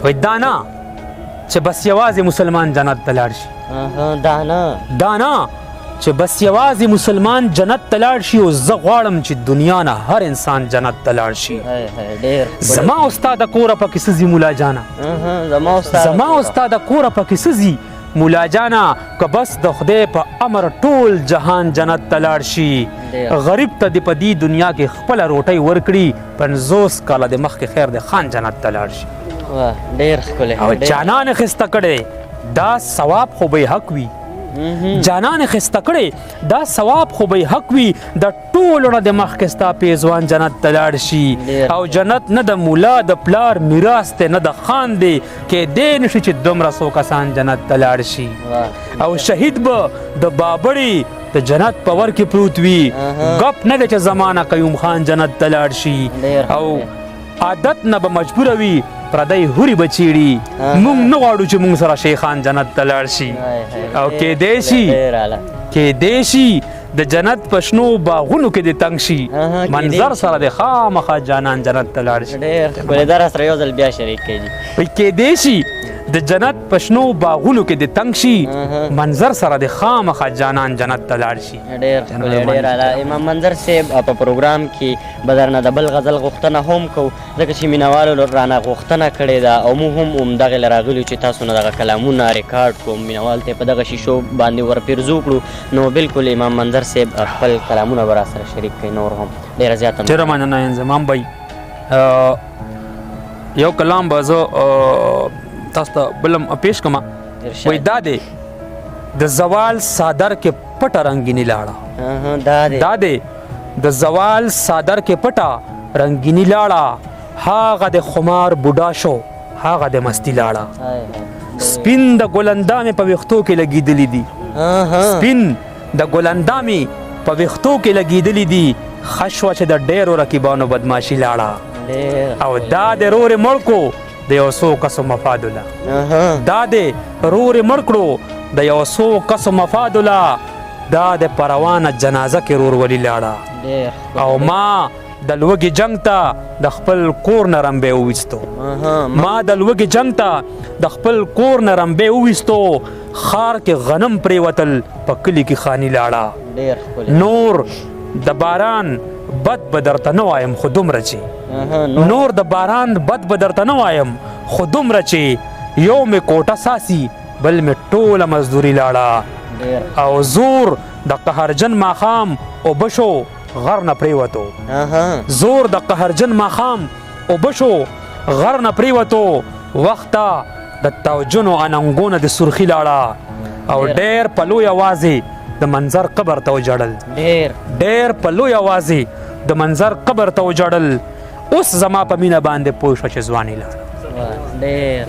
وای دا نه چې بس یوازې مسلمان جنت ته لاړ شي. دا نه، دا نه چې بس یوازې مسلمان جنت ته لاړ شي، او زه غواړم چې دنیا نه هر انسان جنت ته لاړ شي. زما او ستا د کوره پکې څه ځي مولا جانه، زما او ستا د کوره پکې څه ځي مولا جانه، که بس د خدای په امر ټول جهان جنت ته لاړ شي. غریب ته دې په دې دنیا کې خپله روټۍ ورکړي، 50 کاله د مخکې خیر د خان جنت ته لاړ شي. ډېر ښکلی. او جانان ښایسته کړی دا ثواب خو به یې حق وي، جانان ښایسته کړی دا ثواب خو به یې حق وي، د ټولو نه د مخکې ستا پیزوان جنت ته لاړ شي. او جنت نه د مولا د پلار میراث دی، نه د خان دی، کېدی نه شي چې دومره څو کسان جنت ته لاړ شي. او شهید به د بابړې د جنت په ور کې پروت وي، ګپ نه دی چې زمانه قیوم خان جنت ته لاړ شي. او عادت نه به مجبوره وي، پردی هوري به چیړي، موږ نه غواړو چې موږ سره شیخان جنت ته لاړ شي. او کېدی شي، کېدی شي د جنت په شنو باغونو کې دې تنګ شي، منظر سره د خامخا جانان جنت ته لاړ شي. ډېر ښکلی، دا راسره یو ځل بیا شریک کړئ. وایي کېدی شي د جنت په شنو باغونو کې دې تنګ شي، منظر سره د خامخا جانان جنت ته لاړ شي. ډېر ښکلی، ډېر اعلی. امام منظر صاحب په پروګرام کې به درنه د بل غزل غوښتنه هم کوو، ځکه چې مینهوالو رانه غوښتنه کړې ده، او موږ هم همدغې له راغلي چې تاسو نه دغه کلامونه ریکارډ کړو، مینهوال ته په دغه شیشو باندې ورپېرزو کړو. نو بالکل امام منظر صاحب خپل کلامونه به راسره شریک کړئ. نور هم ډېره زیاته ډېره مننه انضمام بھائی. یو کلام به زه تاسو ته بل هم پیش کړم. وایي دا دی د زوال څادر کې پټه رنګیني لاړه، دا دی د زوال څادر کې پټه رنګیني لاړه، هغه د خمار بوډا شو، هغه د مستی لاړه. سپین د ګلندامې په ویښتو کې لګېدلي دي، سپین د ګلندامې په ویښتو کې لګېدلي دي، ښه شوه چې د ډېرو رقیبانو بدماشي لاړه. او دا د رورې مړ کړو د یو څو کسو مفادله، دا د رورې مړ کړو د یو څو کسو مفادله، دا د پروانه جنازه کې رور ولي لاړه. او ما د لوږې جنګ ته د خپل کور نه رمبی وویستو، ما د لوږې جنګ ته د خپل کور نه رمبی وویستو، ښار کې غنم پرېوتل، په کلي کې خاني لاړه. نور د باران بد به درته نه وایم، خو دومره چې نور د باران بد به درته نه وایم، خو دومره چې یو مې کوټه ساسي، بل مې ټوله مزدوري لاړه. او زور د قهرجن ماښام اوبه شو، غر نه پرېوتو، زور د قهرجن ماښام اوبه شو، غر نه پرېوتو، وخته د تاوجنو اننګو نه د سرخي لاړه. او ډېر په لوی اواز یې د منظر قبر ته وژړل، ډېر په لوی اواز یې د منظر قبر ته وژړل، اوس زما په مینه باندې پوه شو چې ځواني لاړه. ډېر.